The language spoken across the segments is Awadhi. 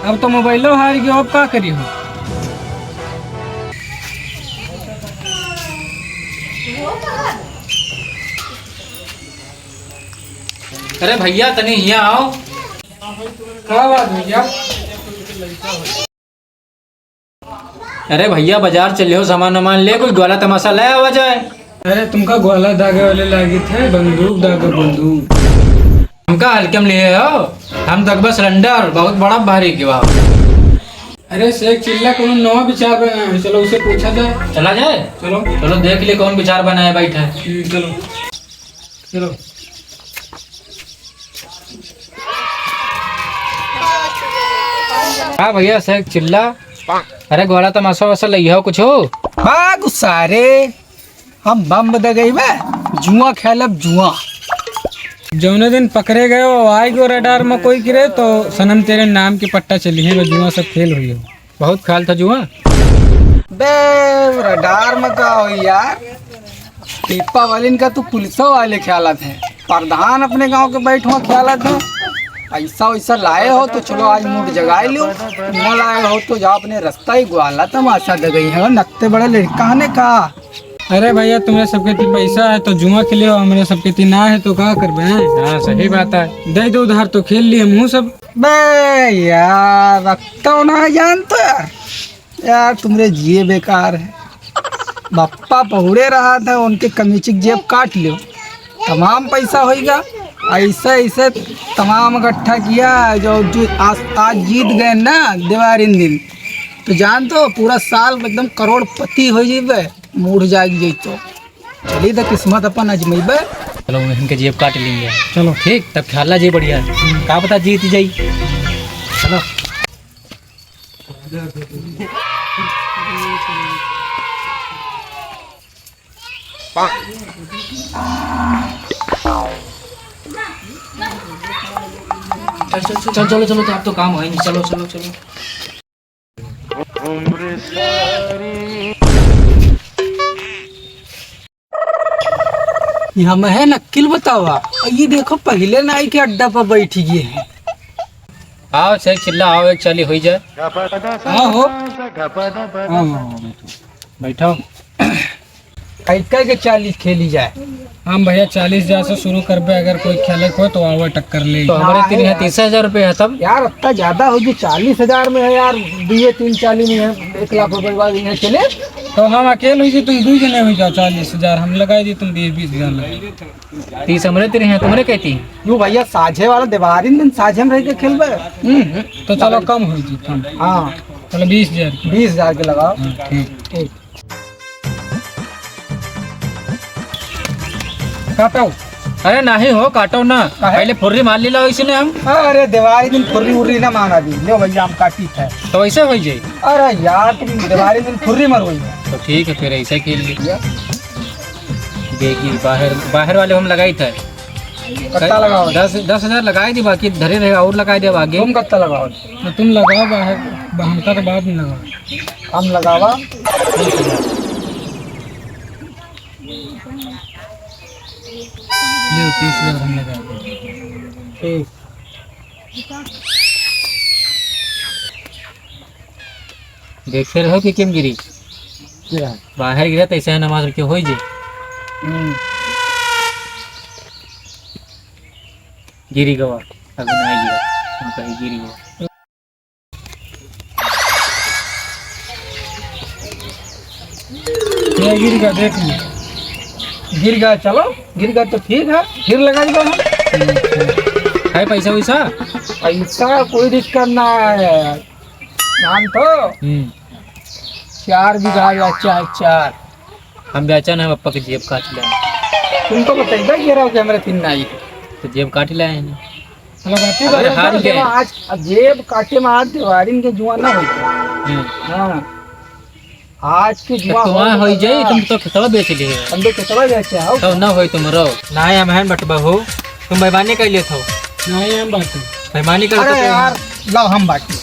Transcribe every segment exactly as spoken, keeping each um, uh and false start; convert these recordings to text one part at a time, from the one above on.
अब तो मोबाइलो हार गयो, अब का करी हो? अरे भैया, तनी हियाँ आओ। का बात भैया? अरे भैया, बाजार चले हो, सामान वामान ले, कोई ग्वाला तमाशा ले आवा जाए। अरे तुमका ग्वाला दागे वाले लागित है, बंदूक दागे बंदूक। हमका हल्के में लिए हो, हम दगबा सिलेंडर, बहुत बड़ा भारी के बा। अरे शेख चिल्ला कोनो नवा विचार बनाए है, चलो उसे पूछा जाए। चला जाए? चलो। चलो देख ले कौन विचार बनाए बैठा है। हम्म, चलो। चलो। हाँ भैया, शेख चिल्ला। अरे ग्वाला तमाशा वैसा लइहो कुछ हो? बा गुस्सा रे, हम बम दे गई बे, जुआ खेलब जुआ। जौने दिन पकड़े गए हो, आई गो रडार में कोई गिरे तो सनम तेरे नाम की पट्टा चली है, बस जुआ सब फेल हुई हो। बहुत ख्याल था जुआ। बे, रडार में का हो यार, दीपावली का तू पुलिसों वाले ख्यालत है, प्रधान अपने गांव के बैठवा ख्यालत है। ऐसा वैसा लाए हो तो चलो आज मूड जगाए लो, न लाए हो तो जाओ अपने रास्ता ही ग्वाला तमाशा दे गई है। नत्ते बड़ा लड़का ने का। अरे भैया, तुम्हरे सबके ती पैसा है तो जुआ खेलियो, हमरे सबके ती ना है तो का करबे, हैं? हाँ, सही बात है। दे दो उधार तो खेल लिए हमहू सब। बे यार, अब तो ना जान तो यार, यार तुम्हरे जिए बेकार है। बप्पा पहुड़े रहा था, उनके कमीची के जेब काट लियो, तमाम पैसा होइगा। ऐसे ऐसे तमाम इकट्ठा किया, जो जो आज, आज जीत गए ना देवारिन दिन, तो जान तो पूरा साल में एकदम करोड़पति हो जीबे। मूड जाग जाई तो चली तो किस्मत अपन आजमइबे। चलो, इनके जेब काट लेंगे। चलो। ठीक, तब खेला जी बढ़िया। का पता जीत जाई। चलो। चल, चल, चल, चलो, चलो, तो आप तो काम है नहीं। चलो, चलो, चलो। ये हम है नक्किल बतावा। ये देखो, पहिले नाई के अड्डा पर बैठ गए हैं। आओ, शेख चिल्ला, आओ, एक चाली होई जाए। आओ हो। आओ, आओ, बैठो। बैठो। कई, कई के चालीस खेली जाए? हम भैया चालीस हजार से शुरू करबे, अगर कोई खेले को तो आवे टक्कर ले। तो हमारे ना तीन है है यार। तीस हजार रुपये है तब। यार, इतना ज्यादा हो गई, चालीस हजार में है यार, दिए तीन चाली में है, एक लाख रुपए बाद इन्हें चले। तो हम अकेले हुई जी, तुम दो जने हुई जाओ, चालीस हजार हम लगाई दी, तुम बीस, बीस हजार लगाई। तीस हमरे तेरे हैं, तुम्हरे कहती। यू भैया, साझे वाला देवारी दिन साझे में रह के खेलबे। हम्म, तो चलो कम हुई जी, कम। हाँ। चलो बीस हजार। बीस हजार के लगाओ। हाँ, ठीक। ठीक। काटो। अरे नहीं हो, काटो ना। काहे? पहले फुर्री मार ली लो इसी ने हम। अरे देवारी दिन फुर्री उर्री ना मारा दी। लो भैया, हम काटी थे। तो ऐसे हो जाए। अरे यार, तुम देवारी दिन फुर्री मारो। तो ठीक है, फिर ऐसे खेल ली। देखी, बाहर, बाहर वाले हम लगाई थे। कत्ता लगाओ? दस, दस हजार लगाई दी, बाकी धरे रहे और लगाई दे आगे। तुम कत्ता लगाओ? तो तुम लगाओ बाहर, हमका तो बाद में लगाओ। हम लगावा। ले, तीस हजार हम लगा दे। ठीक। देखते रहो कि किम गिरी। क्या? बाहर गिरा तो ऐसे नमाज के होई जे। हम्म। गिरी गवा, अभी नहीं गिरा, हम कहीं गिरी गवा। ये गिर गया, देख लो। गिर गया, चलो, गिर गया तो ठीक है, फिर लगाई दो हम। है पैसा वैसा? पैसा कोई दिक्कत ना है, जान तो। हम्म। चार बीघा बेचा है, चार। हम बेचा ना, हम पप्पा के जेब काट ले। तुम तो बताइबा ये रहो कि हमारे तीन नाई है। तो जेब काट ले हैं। लगाते अरे, बार हार गए। आज जेब काटे में आज देवारिन के जुआ ना होई। हम्म। हाँ। आज के तो जुआ तुम्हारा होई जाई, तुम तो खेतवा बेच लिए। हम तो खेतवा बेचे आओ। तो ना होई तुम रहो। ना है, हम हैं बटबा हो। तुम बेईमानी कर लेत हो। नहीं, हम बांटो। बेईमानी कर अरे तो यार, लाओ हम बांटो।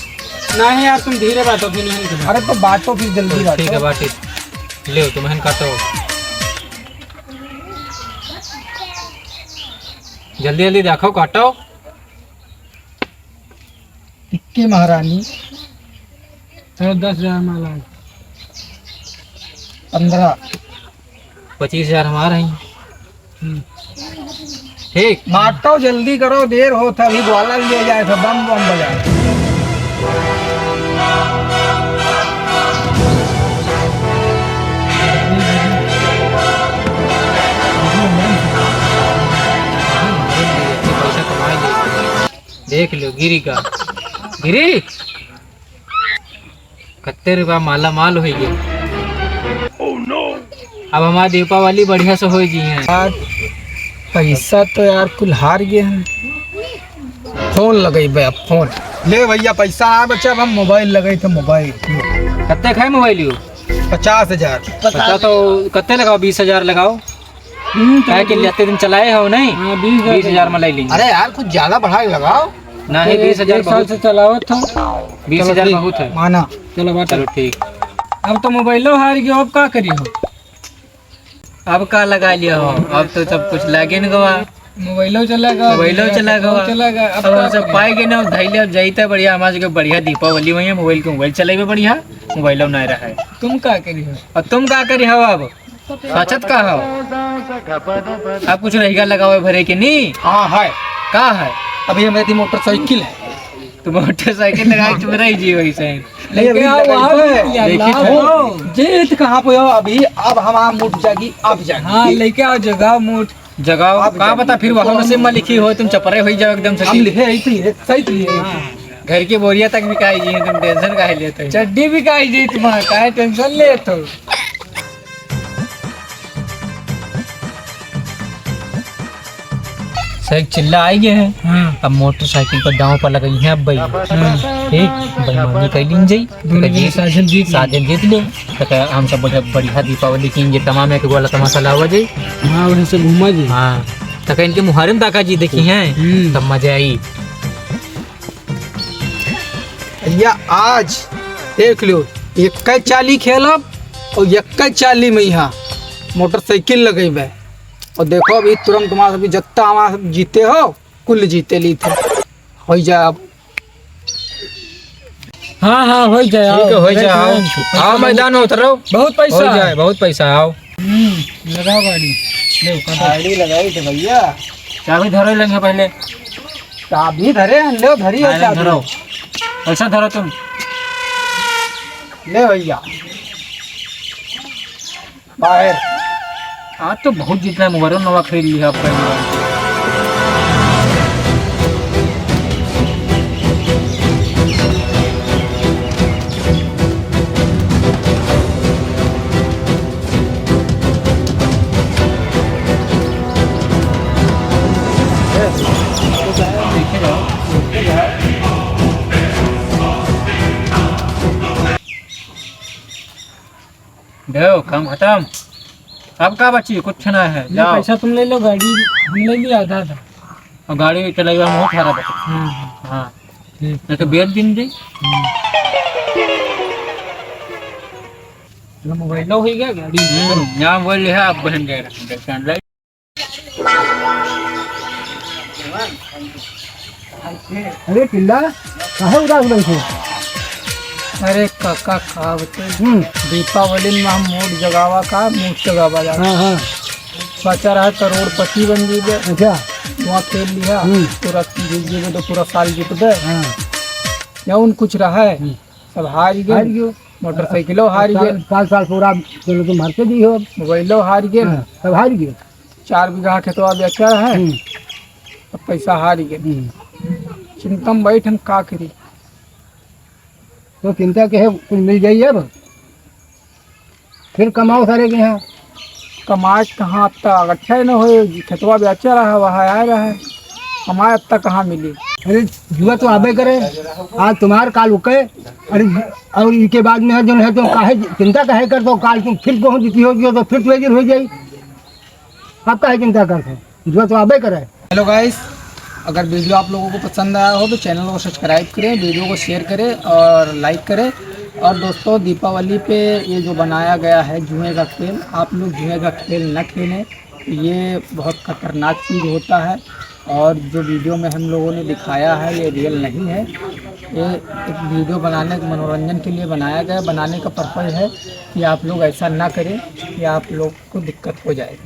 नहीं यार, तुम धीरे बांटो, फिर नहीं करो। अरे तो बांटो, फिर जल्दी बांटो। ठीक है, बांटे। ले, तुम हन काटो। जल्दी जल्दी देखो, काटो। इक्के महारानी। चलो, दस हजार माला है। पन्द्रह। पच्चीस हजार हमारा है। हम्म। ठीक। माटो जल्दी करो, देर होत है, अभी ग्वाला लिए जाए थे, बम बम बजाए। पैसा कमाई ले। देख लो, गिरी का। गिरी। कत्ते रुपया माला माल होइ गए। अब हमार दीपावली बढ़िया से होइ गई है। यार, पैसा तो यार कुल हार गए हैं। फोन लगइबे अब, फोन। ले भइया, पैसा ना बचे, अब हम मोबाइल लगई थे, मोबाइल। कत्ते खाए मोबाइल यो? पचास हजार। पचास तो कत्ते लगाओ, बीस हजार लगाओ। हम्म, काहे के लिए अत्ते दिन चलाए हो नहीं? हाँ, बीस हजार। बीस हजार में ले लेंगे। अरे यार, कुछ ज्यादा बढ़ा के लगाओ। नहीं, एक, बीस हजार एक साल बहुत। से चलावत हो। बीस हजार चलो ठीक, बहुत है। माना। चलो बाटा। चलो ठीक। अब तो मोबाइलो हार गयो, अब का करी हो? अब का लगा लिया हो? अब तो सब कुछ लागे न गवा। मोबाइलो चला गवा, मोबाइलो चला गवा। चला गवा। अब अब हम का सब करी? पाए गए ना, धैले अब जाइते बढ़िया, हमारे के बढ़िया दीपावली में मोबाइल के मोबाइल चलेबे बढ़िया, मोबाइलो नहीं रहा है। तुम का करी हो? और तुम का करी हो अब? सोचत का हो? अब कुछ रहिगा लगावे भरे के नी? हाँ, है। का है? अभी हमारे दी मोटरसाइकिल है। तो मोटरसाइकिल लगा के चुप रही जी वैसे। लेके आओ, वहाँ पे देखी लाओ। तो। जीत कहाँ पे हो अभी? अब हमारा मुठ जागी, अब जागी। हाँ, लेके आओ, जगाओ मुठ। जगाओ, अब का जागी। पता फिर वहाँ नसीब में लिखी हो, तुम चपरे हो जाओ एकदम से। हम लिखे, यही तो है, सही तो है। हाँ। घर की बोरिया तक बिकाई जी, तुम टेंशन काहे लेते हो? चड्डी बिकाई जी तुम्हारा, काहे टेंशन लेते हो? सही चिल्ला आई गए हैं। हाँ। अब मोटरसाइकिल पर दांव पर लगई हैं अब भाई। हाँ। ठीक, बेईमानी कर लीन जाई। दोनों तो जने जी, साजन जीत लो। साजन जीत लो। तो कहे, हम सब बढ़िया, बढ़िया दीपावली की ये तमाम एक गोला तमाशा लावा जाई। हाँ, वहीं से घूमा जाई। हाँ, तो कहे इनके मुहारे में ताका जी देखी हैं, हम्म। तब मजा आई। भैया, आज देख लो, एक चाली खेलब और एक चाली में यहाँ मोटरसाइकिल लगेबे। और देखो, अभी तुरंत तुम्हारा अभी जत्ता हमारा जीते हो, कुल जीते ली थे। हो जा अब। हाँ, हाँ, हो जाए, ठीक है, आओ, हो जाए, आओ। बैठ जाओ। आओ, मैदान में उतरो। बहुत पैसा हो है। जाए, बहुत पैसा, आओ। हम्म, लगाओ गाड़ी। ले, काटो। गाड़ी लगाई थे भैया। चाबी धरो लेंगे पहले। चाबी धरे हैं, लो, धरी हो हाँ, चाबी। धरो। पैसा धरो तुम। ले भैया। बाहर। आज तो बहुत जितना मोबाइल नवा खरीद लिया आपका मोबाइल। दो, काम खत्म। अब का बची? कुछ ना है, ये जाओ। पैसा तुम ले लो, गाड़ी हम ले लिया आधा आधा। और गाड़ी चलाइए, हम बहुत सारा बचा। हाँ, हाँ। हाँ। ठीक। नहीं तो बेच दिन दे। हम्म। चलो, मोबाइल हो गया, गाड़ी। हम्म, यहाँ मोबाइल है, आप बहन जाएगा। अरे टिल्ला, काहे उदास बैठे? अरे काका, का बते? हम्म। दीपावली में हम मूड जगावा का, मूड जगावा जा। हाँ, हाँ। सोचा रहा करोड़पति बन जीबे। अच्छा। वहाँ खेल लिया, हम्म। पूरा जीत जीबे तो पूरा साल जीतबे। हाँ। जौन कुछ रहा है, हम्म। सब हार गए। हार गयो। मोटरसाइकिलो हार साल, गए। साल, साल पूरा चलो तुम हारते भी हो। मोबाइलो हार गए। हाँ, सब हार गए। चार बीघा खेतवा बेचा है, हम्म। अब पैसा हार गए। हम्म। चिंता में बैठ हम का करी। तो चिंता के है, कुछ मिल जाइए अब, फिर कमाओ सारे के यहाँ। कमाए कहाँ, अब तक अच्छा ही न हो, खेतवा बेचा रहा, वहाँ आए रहा है, कमाए अब तक कहाँ मिली? अरे जुआ तो आबे करे, आज तुम्हार काल उके, अरे और इनके बाद में है जो है तो काहे चिंता काहे कर दो, काल तुम फिर कहूँ जीती हो, तो फिर तो हो जाई। आप काहे चिंता करते हो? जुआ तो आबे करे। हेलो गाइस, अगर वीडियो आप लोगों को पसंद आया हो तो चैनल को सब्सक्राइब करें, वीडियो को शेयर करें और लाइक करें। और दोस्तों, दीपावली पे ये जो बनाया गया है जुए का खेल, आप लोग जुए का खेल न खेलें, ये बहुत खतरनाक चीज़ होता है। और जो वीडियो में हम लोगों ने दिखाया है, ये रियल नहीं है। ये एक वीडियो बनाने के, मनोरंजन के लिए बनाया गया। बनाने का पर्पज़ है कि आप लोग ऐसा ना करें, कि आप लोग को दिक्कत हो जाए।